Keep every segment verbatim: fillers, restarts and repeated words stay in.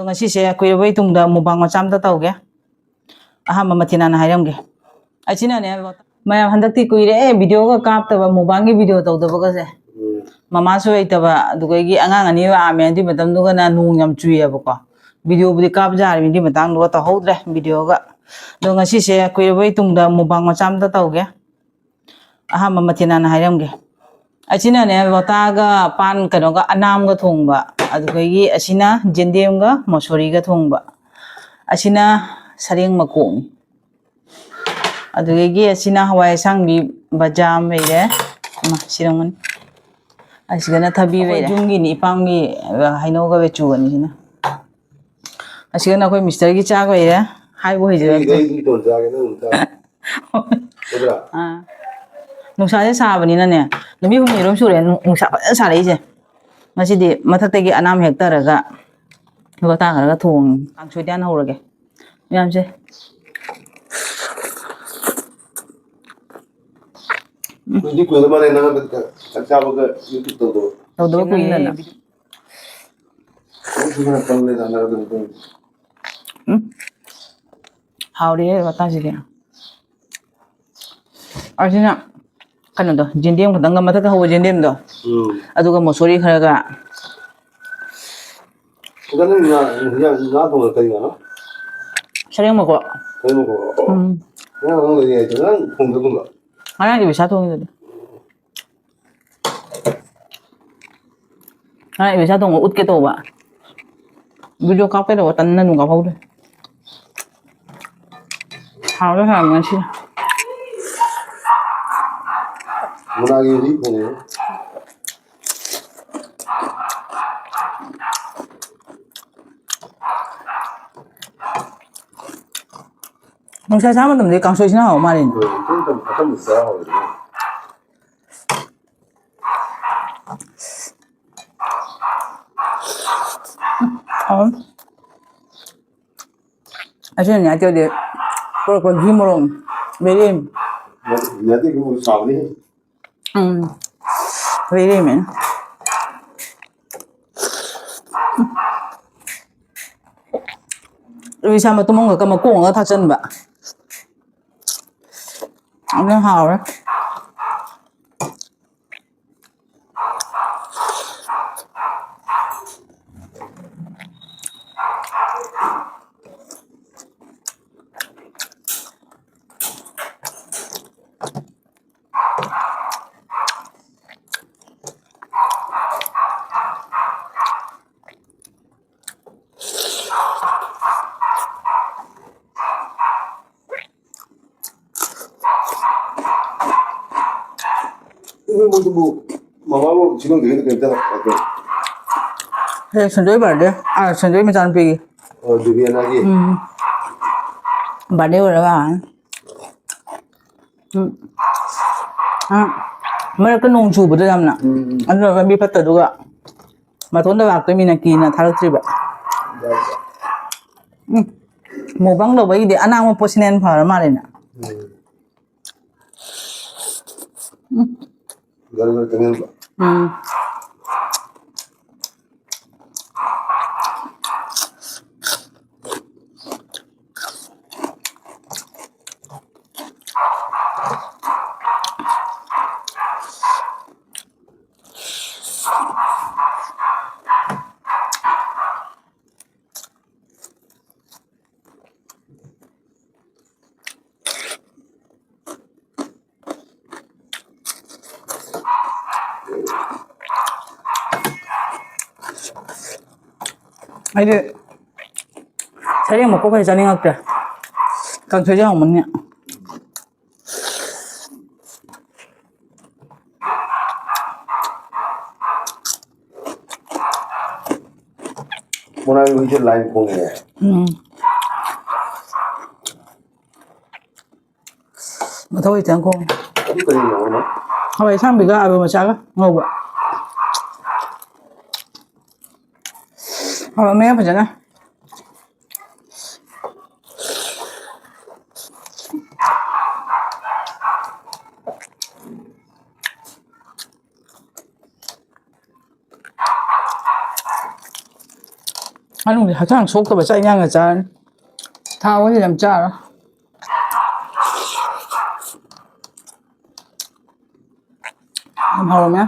ꯑꯗꯣ ꯉꯁꯤꯁꯦ ꯀꯨꯏꯔꯕꯩ ꯇꯨꯡꯗ mukbang ꯃꯆꯥ ꯑꯝꯇ ꯇꯧꯒꯦ꯫ ꯑꯍꯥꯟꯕ ꯃꯊꯦꯜ ꯍꯥꯟꯅ ꯍꯥꯏꯔꯝꯒꯦ꯫ ꯑꯁꯤꯅꯅꯦ, ꯃꯌꯥꯝ, ꯍꯟꯗꯛꯇꯤ ꯀꯨꯏꯔꯦ video ꯒ ꯀꯥꯞꯇꯕ, mukbang ꯒꯤ video ꯇꯧꯗꯕꯒꯁꯦ꯫ ꯎꯝ꯫ ꯃꯃꯥꯁꯨ ꯂꯩꯇꯕ, ꯑꯗꯨꯗꯒꯤ ꯑꯉꯥꯡ ꯑꯅꯤ ꯂꯥꯛꯑꯝꯃꯦ, ꯑꯗꯨꯏ ꯃꯇꯝꯗꯨꯒꯅ ꯅꯣꯡ ꯌꯥꯝ ꯆꯨꯏꯌꯦꯕꯀꯣ꯫ Video ꯕꯨꯗꯤ ꯀꯥꯞ ꯌꯥꯔꯤꯕꯅꯤ, ꯑꯗꯨꯏ ꯃꯇꯥꯡꯗꯨꯒ ꯇꯧꯍꯧꯗ꯭ꯔꯦ video ꯒ꯫ ꯑꯗꯣ ꯉꯁꯤꯁꯦ ꯀꯨꯏꯔꯕꯩ ꯇꯨꯡꯗ mukbang ꯃꯆꯥ ꯑꯝꯇ ꯇꯧꯒꯦ꯫ ꯑꯍꯥꯟꯕ ꯃꯊꯦꯜ ꯍꯥꯟꯅ ꯍꯥꯏꯔꯝꯒꯦ꯫ ꯑꯁꯤꯅꯅꯦ, ꯂꯣꯇꯥꯒ ꯄꯥꯟ ꯀꯩꯅꯣꯒ ꯑꯅꯥꯝꯒ ꯊꯣꯡꯕ, ꯑꯗꯨꯗꯒꯤ ꯑꯁꯤꯅ ꯖꯦꯟꯗꯦꯝꯒ ꯃꯁꯣꯔꯤꯒ ꯊꯣꯡꯕ, ꯑꯁꯤꯅ ꯁꯔꯦꯡ ꯃꯀꯣꯛꯅꯤ, ꯑꯗꯨꯗꯒꯤ ꯑꯁꯤꯅ ꯍꯋꯥꯏ ꯑꯁꯥꯡꯕꯤ ꯕꯖꯥꯝ ꯂꯩꯔꯦ, ꯑꯃ ꯁꯤꯔꯝꯒꯅꯤ, ꯑꯁꯤꯒꯅ ꯊꯕꯤ ꯑꯩꯈꯣꯏ ꯂꯩꯔꯦ꯫ ꯌꯨꯝꯒꯤꯅꯤ, ꯏꯄꯥꯝꯒꯤ, ꯑ, ꯍꯩꯅꯧꯒ ꯂꯦꯆꯨꯒꯅꯤ ꯁꯤꯅ꯫ ꯑꯁꯤꯒꯅ ꯑꯩꯈꯣꯏ mister ꯒꯤ ꯆꯥꯛ ꯂꯩꯔꯦ, ꯍꯥꯏꯕꯨ ꯍꯩꯖꯔꯛꯇ꯭ꯔꯦ꯫ ꯑꯩ, ꯑꯩ ꯏꯇꯣꯟ ꯆꯥꯒꯦ, ꯅꯪ ꯆꯥ꯫ ꯅꯠꯇ꯭ꯔꯥ? ꯑꯥ꯫ ꯅꯨꯡꯁꯥꯁꯦ ꯁꯥꯕꯅꯤꯅꯅꯦ, ꯅꯨꯃꯤꯠ ꯍꯨꯝꯅꯤꯔꯣꯝ ꯁꯨꯔꯦ ꯅꯨꯡ-, ꯅꯨꯡꯁꯥ ꯐꯖꯅ ꯁꯥꯔꯛꯏꯁꯦ꯫ ꯉꯁꯤꯗꯤ ꯃꯊꯛꯇꯒꯤ ꯑꯅꯥꯝ ꯍꯦꯛꯊꯔꯒ ꯂꯣꯇꯥ ꯈꯔꯒ ꯊꯣꯡꯉꯤ꯫ ꯀꯥꯡꯁꯣꯏꯗ ꯍꯥꯟꯅ ꯍꯧꯔꯒꯦ ꯃꯌꯥꯝꯁꯦ꯫ ꯀꯨꯏꯗꯤ ꯀꯨꯏꯔ ꯃꯥꯜꯂꯦ ꯅꯪ ꯆꯥꯛ ꯆꯥꯕꯒ YouTube ꯇꯧꯗꯕ꯫ ꯇꯧꯗꯕ ꯀꯨꯏꯔꯦ꯫ ꯅꯪ ꯁꯤꯅ ꯀꯜꯂꯦ ꯆꯥꯟꯅꯔꯗꯕꯅꯤ ꯀꯩꯅꯣ꯫ ꯎꯝ꯫ ꯍꯥꯎꯔꯦꯍꯦ ꯂꯣꯇꯥꯁꯤꯗꯤ꯫ ꯑꯁꯤꯅ ꯀꯩꯅꯣꯗꯣ, ꯌꯦꯟꯗꯦꯝ ꯈꯛꯇꯪꯒ ꯃꯊꯛꯇ ꯍꯧꯕ ꯌꯦꯟꯗꯦꯝꯗꯣ, ꯎꯝ꯫ ꯑꯗꯨꯒ ꯃꯁꯣꯔꯤ ꯈꯔꯒ꯫ ꯑꯗꯣ ꯅꯪ ꯉꯥ, ꯉꯥ, ꯉꯥ ꯊꯣꯡꯕ ꯀꯔꯤ ꯉꯥꯅꯣ? ꯁꯔꯦꯡ ꯃꯀꯣꯛ꯫ ꯁꯔꯦꯡ ꯃꯀꯣꯛ꯫ ꯎꯝ꯫ ꯉꯔꯥꯡ ꯅꯪ ꯂꯩꯔꯤꯉꯩꯗ ꯉꯔꯥꯡ ꯊꯣꯡꯗꯒꯨꯝꯕ꯫ ꯉꯔꯥꯡꯒꯤ ꯄꯩꯁꯥ ꯊꯣꯡꯉꯤꯗꯨꯗꯤ꯫ ꯉꯔꯥꯡ ꯏꯕꯦꯆꯥ ꯊꯣꯡꯕ ꯎꯠꯀꯦ ꯇꯧꯕ꯫ Video ꯀꯥꯞꯀꯦ ꯇꯧꯕ ꯇꯟꯅ ꯑꯗꯨꯝ ꯀꯥꯞꯍꯧꯗ꯭ꯔꯦ꯫ ꯍꯥꯎꯔꯦ, ꯍꯥꯎꯔꯦ ꯉꯁꯤ꯫ ꯃꯨꯅꯥꯒꯤ ꯍꯧꯖꯤꯛ ꯊꯣꯡꯉꯦ꯫ ꯅꯨꯡꯁꯥ ꯁꯥ ꯃꯇꯝꯗꯗꯤ ꯀꯥꯡꯁꯣꯏꯁꯤꯅ ꯍꯥꯎꯕ ꯃꯥꯜꯂꯤꯅꯦ꯫ ꯍꯣꯏ, ꯏꯆꯝ ꯆꯝ-, ꯑꯆꯝꯕ ꯆꯥ ꯍꯥꯎꯋꯦ꯫ ꯍꯥꯎ꯫ ꯑꯁꯤꯅꯅꯦ, ꯑꯇꯩꯗꯤ ꯀꯣꯔꯣꯛ ꯀꯣꯔꯣꯛ ꯘꯤ ꯃꯣꯔꯣꯛ, ꯕꯦꯔꯦꯝ꯫ ꯌꯥꯗꯦ, ꯌꯥꯗꯦ, ꯁꯥꯕꯅꯤ꯫ ꯎꯝ꯫ ꯕꯦꯔꯦꯝ꯫ ꯏꯁꯥ ꯃꯇꯨꯝ ꯑꯃꯈꯛꯀ ꯃꯀꯣꯛ ꯑꯃꯒ ꯊꯥꯛꯆꯟꯕ꯫ ꯑꯗꯨꯅ ꯍꯥꯎꯔꯦ꯫ ꯏꯃꯣꯏꯗꯨꯕꯨ ꯃꯃꯥꯕꯨ ꯁꯤꯜꯂꯝꯗ꯭ꯔꯤꯉꯩꯗ ꯀꯩꯝꯇ ꯂꯥꯛꯇꯦ꯫ ꯍꯦ, ꯁꯟꯖꯣꯏ ꯕꯥꯔꯗꯦ꯫ ꯑꯥ, ꯁꯟꯖꯣꯏ ꯃꯆꯥꯅꯨꯄꯤꯒꯤ꯫ ꯑꯣ, ꯗꯤꯕꯤꯌꯥꯅꯥꯒꯤ? ꯎꯝ꯫ ꯕꯥꯔꯗꯦ ꯑꯣꯏꯔꯒ꯫ ꯎꯝ꯫ ꯑꯥ, ꯃꯔꯛꯇ ꯅꯣꯡ ꯆꯨꯕꯗꯣ ꯌꯥꯝꯅ꯫ ꯎꯝ, ꯎꯝ꯫ ꯑꯗꯨꯅ ꯂꯝꯕꯤ ꯐꯠꯇꯗꯨꯒ ꯃꯇꯣꯟꯗ ꯂꯥꯛꯇꯣꯏ ꯃꯤꯅ ꯀꯤꯅ ꯊꯥꯔꯛꯇ꯭ꯔꯤꯕ꯫ ꯌꯥꯏ, ꯌꯥꯏ꯫ ꯎꯝ꯫ ꯃꯨꯛꯕꯥꯡ ꯇꯧꯕꯒꯤꯗꯤ ꯑꯅꯥꯡꯕ ꯄꯣꯠꯁꯤꯅ ꯍꯦꯟꯅ ꯐꯔ ꯃꯥꯜꯂꯦꯅꯦ꯫ ꯎꯝ꯫ ꯎꯝ꯫ ꯒꯔ ꯒꯔ ꯆꯪꯍꯟꯕ꯫ ꯎꯝ꯫ ꯑꯩꯗꯤ ꯁꯔꯦꯡ ꯃꯀꯣꯛ ꯀꯩ ꯆꯥꯅꯤꯡꯉꯛꯇ꯭ꯔꯦ꯫ ꯀꯥꯡꯁꯣꯏꯁꯦ ꯍꯥꯎꯃꯟꯅꯤ꯫ Mona Lisa line ꯈꯣꯡꯉꯦ꯫ ꯎꯝ꯫ ꯃꯊꯧ ꯂꯩꯇꯦ ꯈꯣꯡꯉꯦ꯫ ꯑꯗꯨ ꯀꯔꯤꯅꯣ ꯍꯥꯏꯅꯣ? ꯍꯋꯥꯏ ꯑꯁꯥꯡꯕꯤꯒ ꯑꯂꯨ ꯃꯆꯥꯒ ꯉꯧꯕ꯫ ꯍꯥꯎꯔꯝꯃꯦ ꯐꯖꯅ꯫ ꯑꯗꯨꯝꯗꯤ ꯍꯛꯆꯥꯡ ꯁꯣꯛꯇꯕ ꯆꯥꯛ ꯏꯟꯖꯥꯡꯒ ꯆꯥꯔꯅꯤ꯫ ꯊꯥꯎꯁꯦ ꯌꯥꯝ ꯆꯥꯔꯣ꯫ ꯌꯥꯝ ꯍꯥꯎꯔꯝꯃꯦ꯫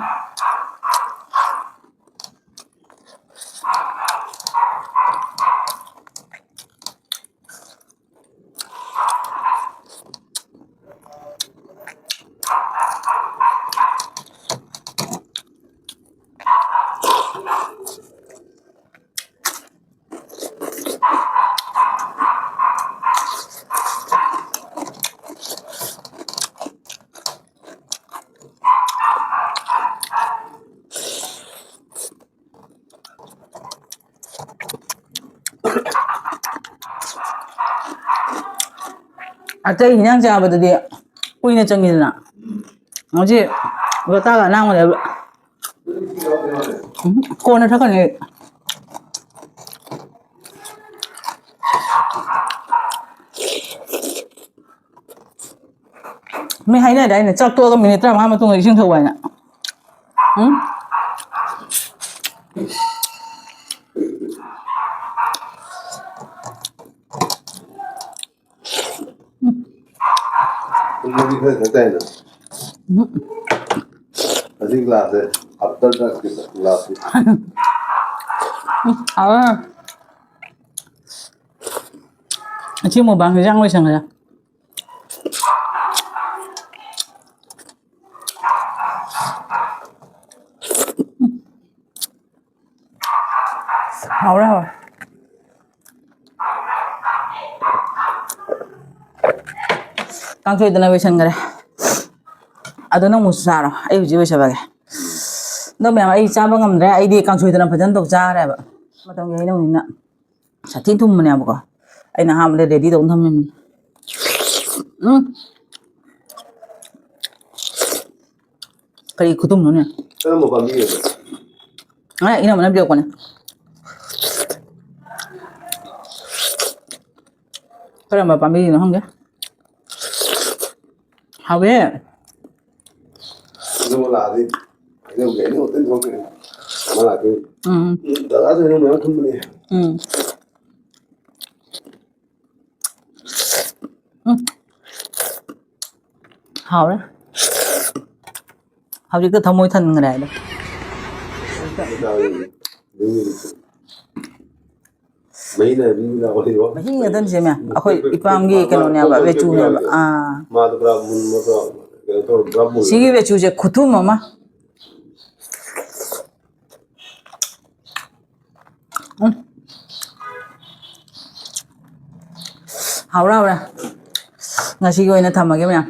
ꯑꯇꯩ ꯍꯤꯟꯖꯥꯡ ꯆꯥꯕꯗꯗꯤ ꯀꯨꯏꯅ ꯆꯪꯉꯤꯗꯅ, ꯍꯧꯖꯤꯛ ꯂꯣꯇꯥꯒ ꯑꯅꯥꯡꯕꯗ ꯀꯣꯟꯅ ꯊꯛꯀꯅꯤ꯫ ꯃꯤ ꯍꯥꯏꯅꯗꯥꯏꯅꯦ, ꯆꯥꯛ ꯇꯣꯛꯑꯒ ꯃꯤꯅꯤꯠ ꯇꯔꯥꯃꯉꯥ ꯃꯇꯨꯡꯗ ꯏꯁꯤꯡ ꯊꯛꯎ ꯍꯥꯏꯅ꯫ ꯎꯝ? ꯎꯝ꯫ ꯈꯔ ꯈꯔ ꯇꯥꯏꯅ꯫ ꯎꯝ꯫ ꯑꯁꯤ ꯒ꯭ꯂꯥꯁꯁꯦ ꯑꯞꯇꯔ ꯗ꯭ꯔꯛꯀꯤ ꯒ꯭ꯂꯥꯁꯅꯤ꯫ ꯎꯝ, ꯍꯥꯎꯋꯦ꯫ ꯑꯁꯤ ꯃꯨꯛꯕꯥꯡ ꯍꯤꯟꯖꯥꯡ ꯂꯣꯏꯁꯟꯈ꯭ꯔꯦ꯫ ꯍꯥꯎꯔꯦ, ꯍꯥꯎꯔꯦ꯫ ꯀꯥꯡꯁꯣꯏꯗꯅ ꯂꯣꯏꯁꯟꯈ꯭ꯔꯦ꯫ ꯑꯗꯣ ꯅꯪ ꯑꯃꯨꯛ ꯆꯥꯔꯣ, ꯑꯩ ꯍꯧꯖꯤꯛ ꯂꯣꯏꯁꯜꯂꯒꯦ꯫ ꯑꯗꯣ ꯃꯌꯥꯝ, ꯑꯩ ꯆꯥꯕ ꯉꯝꯗ꯭ꯔꯦ, ꯑꯩꯗꯤ ꯀꯥꯡꯁꯣꯏꯗꯅ ꯐꯖꯅ ꯇꯧ ꯆꯥꯔꯦꯕ꯫ ꯃꯇꯝꯒꯤ ꯍꯩꯅꯧꯅꯤꯅ ꯁꯥꯊꯤ ꯊꯨꯝꯕꯅꯦꯕꯀꯣ꯫ ꯑꯩꯅ ꯑꯍꯥꯟꯕꯗ ꯔꯦꯗꯤ ꯇꯧ ꯊꯝꯃꯤꯅꯤ꯫ ꯎꯝ꯫ ꯀꯔꯤ ꯈꯨꯇꯨꯝꯅꯣꯅꯦ? ꯀꯔꯝꯕ ꯄꯥꯝꯕꯤꯅꯣ? ꯑ, ꯏꯅꯝꯃꯅ ꯄꯤꯔꯛꯄꯅꯦ꯫ ꯀꯔꯝꯕ ꯄꯥꯝꯕꯤꯅꯣ ꯈꯪꯗꯦ꯫ ꯍꯥꯎꯋꯦ꯫ ꯏꯅꯝꯃ ꯂꯥꯛꯑꯗꯤ ꯍꯩꯅꯧꯒꯤ ꯍꯩꯅꯧ ꯉꯥꯛꯇꯅꯤ ꯊꯣꯛꯇꯣꯏꯅꯦ꯫ ꯃꯥ ꯂꯥꯛꯇꯣꯏꯅꯦ꯫ ꯎꯝ꯫ ꯗꯗꯥꯁꯨ ꯍꯩꯅꯧ ꯃꯌꯥꯝ ꯊꯨꯝꯕꯅꯦ꯫ ꯎꯝ꯫ ꯎꯝ꯫ ꯍꯥꯎꯔꯦ꯫ ꯍꯧꯖꯤꯛꯇ ꯊꯃꯣꯏ ꯊꯟꯈ꯭ꯔꯦ ꯍꯥꯏꯗꯣ꯫ ꯃꯍꯤ ꯉꯥꯛꯇꯅꯤ ꯁꯦ ꯃꯌꯥꯝ꯫ ꯑꯩꯈꯣꯏ ꯏꯄꯥꯝꯒꯤ ꯀꯩꯅꯣꯅꯦꯕ, ꯃꯥ ꯕꯦꯆꯨꯅꯦꯕ꯫ ꯑꯥ꯫ ꯃꯥꯗꯣ ꯄꯨꯔꯥ ꯃꯨꯟꯕꯗꯣ ꯀꯩꯅꯣ ꯇꯧꯔ ꯄꯨꯔꯥ ꯃꯨꯜꯂꯦ꯫ ꯁꯤꯒꯤ ꯕꯦꯆꯨꯁꯦ ꯈꯨꯊꯨꯝ ꯑꯃ꯫ ꯎꯝ꯫ ꯍꯥꯎꯔꯦ, ꯍꯥꯎꯔꯦ꯫ ꯉꯁꯤꯒꯤ ꯑꯣꯏꯅ ꯊꯝꯃꯒꯦ ꯃꯌꯥꯝ꯫